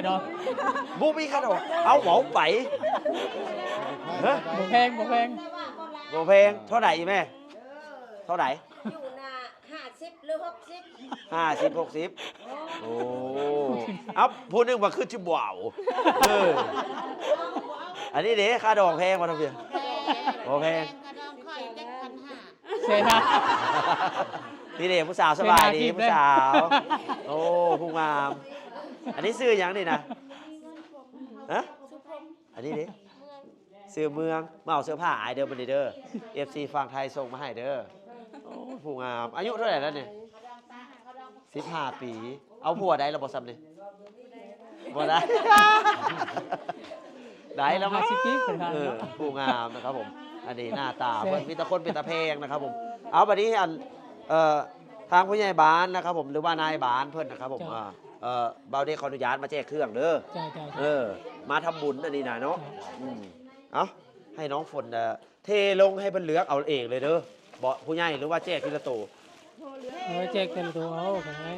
ດອກ ບໍ່ມີຄ່າດອກ ເອົາເວົ້າໄປ ຮະ ບໍ່ແພງ ບໍ່ແພງ ບໍ່ແພງ ເທົ່າໃດອີແມ່? ເທົ່າໃດ? ຢູ່ນະ ຫ້າສິບ ຫຼື ຫົກສິບ ຫ້າສິບ ຫົກສິບ ໂອ້ ເອົ້າ ຜູ້ໜຶ່ງວ່າຄືຊິບໍ່ເອົາ ເອີ ອັນນີ້ເດ້ ຄ່າດອງແພງບໍ່ທາງພີ້? ບໍ່ແພງ ຄ່າດອງຂ້ອຍເຈັດພັນຫ້າ ເສນາ ນີ້ເດ້ ຜູ້ສາວສະບາຍດີ ເສນາທິບເດ້ ຜູ້ສາວ ໂອ້ ຜູ້ງາມ ອັນນີ້ຊື່ຫຍັງນີ້ນະ? ຮະ? ອັນນີ້ເດ້ ຊື່ເມືອງ ມາເອົາເສື້ອຜ້າອ້າຍເດີ ມື້ນີ້ເດີ ເອັຟຊີຝັ່ງໄທສົ່ງມາໃຫ້ເດີ ໂອ້ຍ ຜູ້ງາມ ອາຍຸເທົ່າໃດແລ້ວນີ້? ສິບຫ້າປີ ເອົາຜົວໄດ້ແລ້ວບໍ່ຊ່ຳນີ້? ບໍ່ໄດ້ ໄດ້ແລ້ວ ຫ້າສິບປີເພິ່ນວ່າ ເອີ ຜູ້ງາມນະຄັບຜົມ ອັນນີ້ໜ້າຕາເພິ່ນ ມີແຕ່ຄົນເປັນຕາແພງນະຄັບຜົມ ເອົາ ບັດນີ້ ອັນ ເອີ ທາງຜູ້ໃຫຍ່ບ້ານນະຄັບຜົມ ຫຼືວ່ານາຍບ້ານເພິ່ນນະຄັບຜົມ ເຈົ້າ ອ່າ ເອີ ບ່າວເດັກຂໍອະນຸຍາດມາແຈກເຄື່ອງເດີ ເຈົ້າ ເຈົ້າ ເຈົ້າ ເອີ ມາທຳບຸນອັນນີ້ນະເນາະ ເຈົ້າ ອືມ ເອົາ ໃຫ້ນ້ອງຝົນ ເອີ ເທລົງໃຫ້ເພິ່ນເລືອກເອົາເອງເລີຍເດີ ເບາະຜູ້ໃຫຍ່ ຫຼືວ່າແຈກທີລະໂຕ ເອີ ແຈກທີລະໂຕເອົາກໍໄດ້